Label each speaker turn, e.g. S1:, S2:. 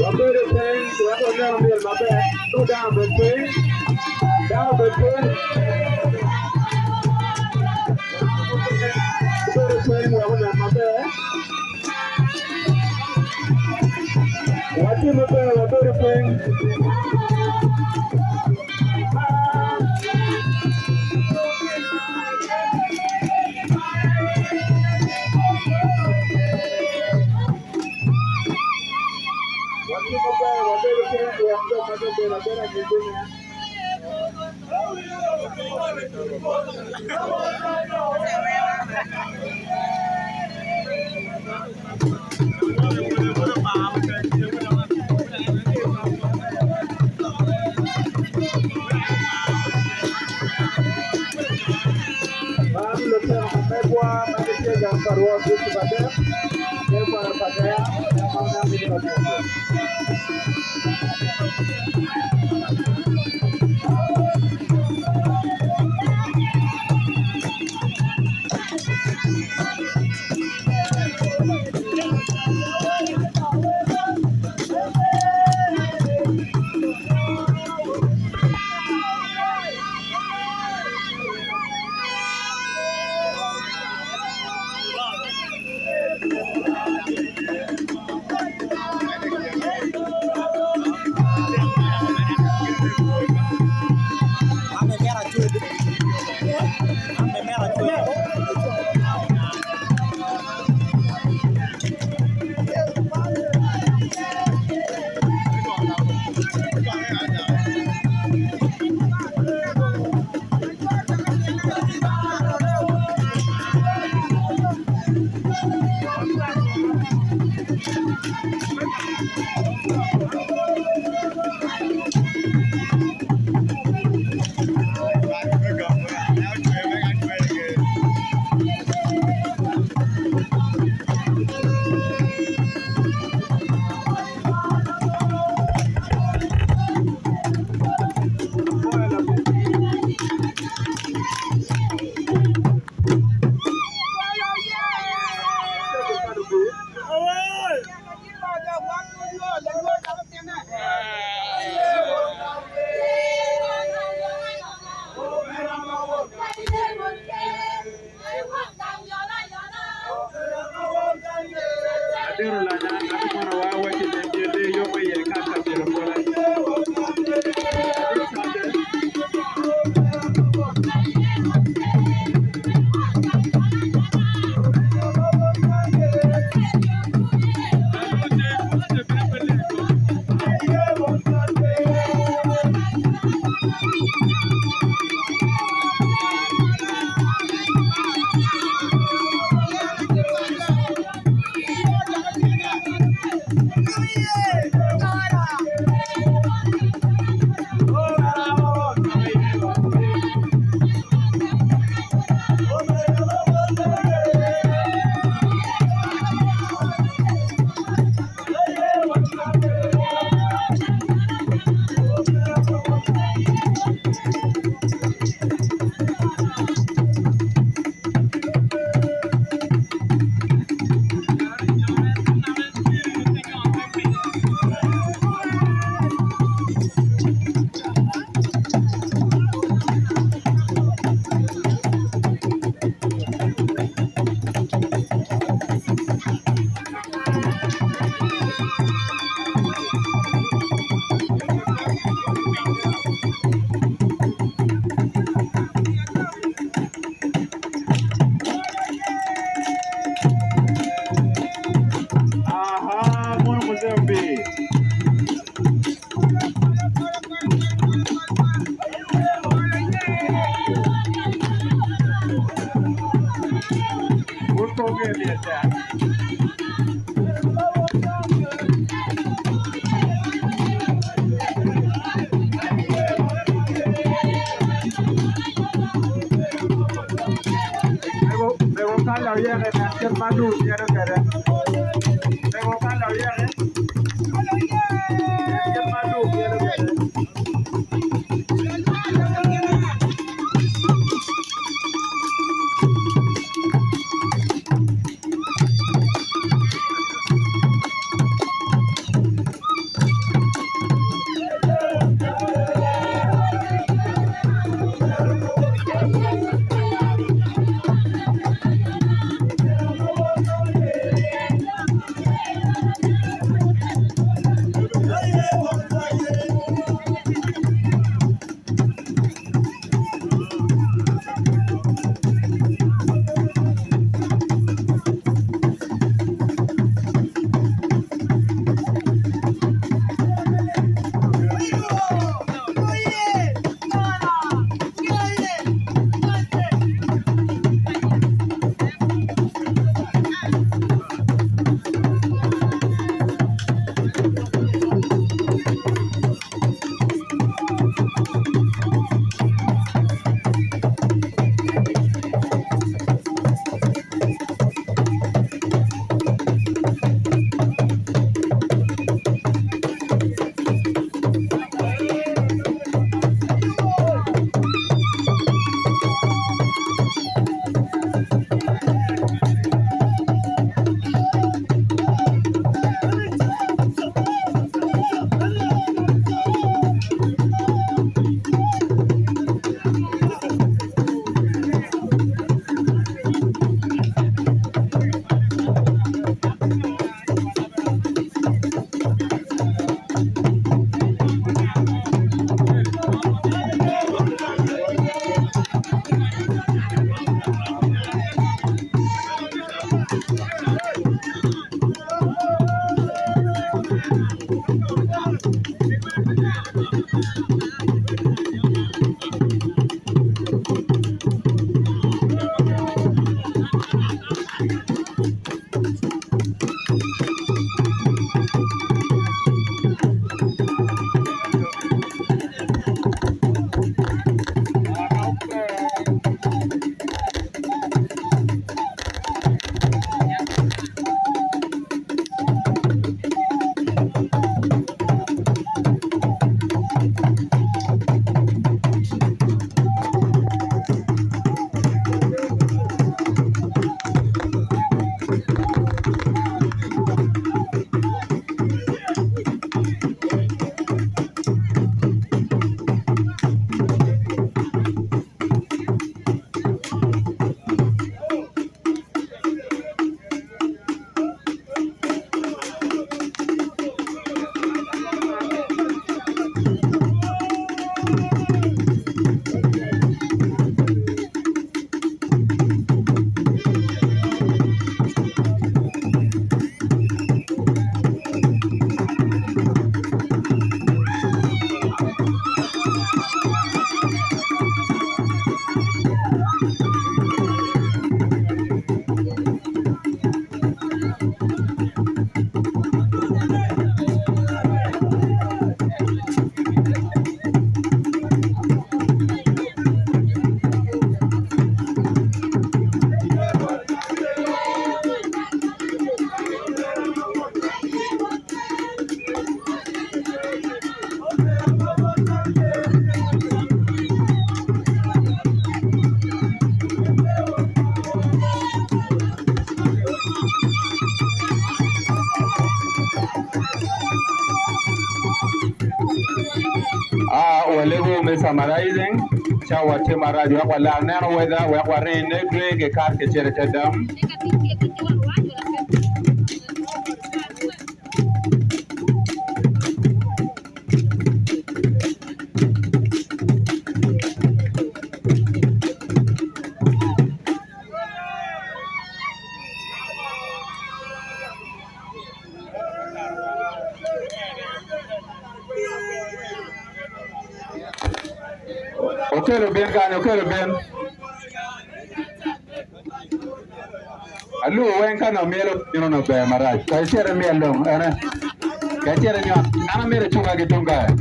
S1: Wabedo piny wek wanen myel maber. Ka dano obed piny, dano obed piny. Wabedo piny wek onen maber. Watye maber, wabedo piny. Watye maber, wabedo piny wek jo ma gubedo abeda anyim gunen. Man lutino ma megwa ma gitye i gang pa Rwot Yecu Badek, tekwaro pa Deya, ma oneno gitye ka buto. Adiro lanya ngat mono wa waci ni myel yomo iye kan ka myelo bwola.
S2: Walego me summarizing ca watye marac wek walar neno weather wek warinne dwe ki kat ki cito i te dam. Okello. Obin kany, Okello obin. Alu weng ka nongo myelo bino nongo ber marac. Ka icito imyel dong ene. Ka icito inywak, an amito icuka ki tung kany.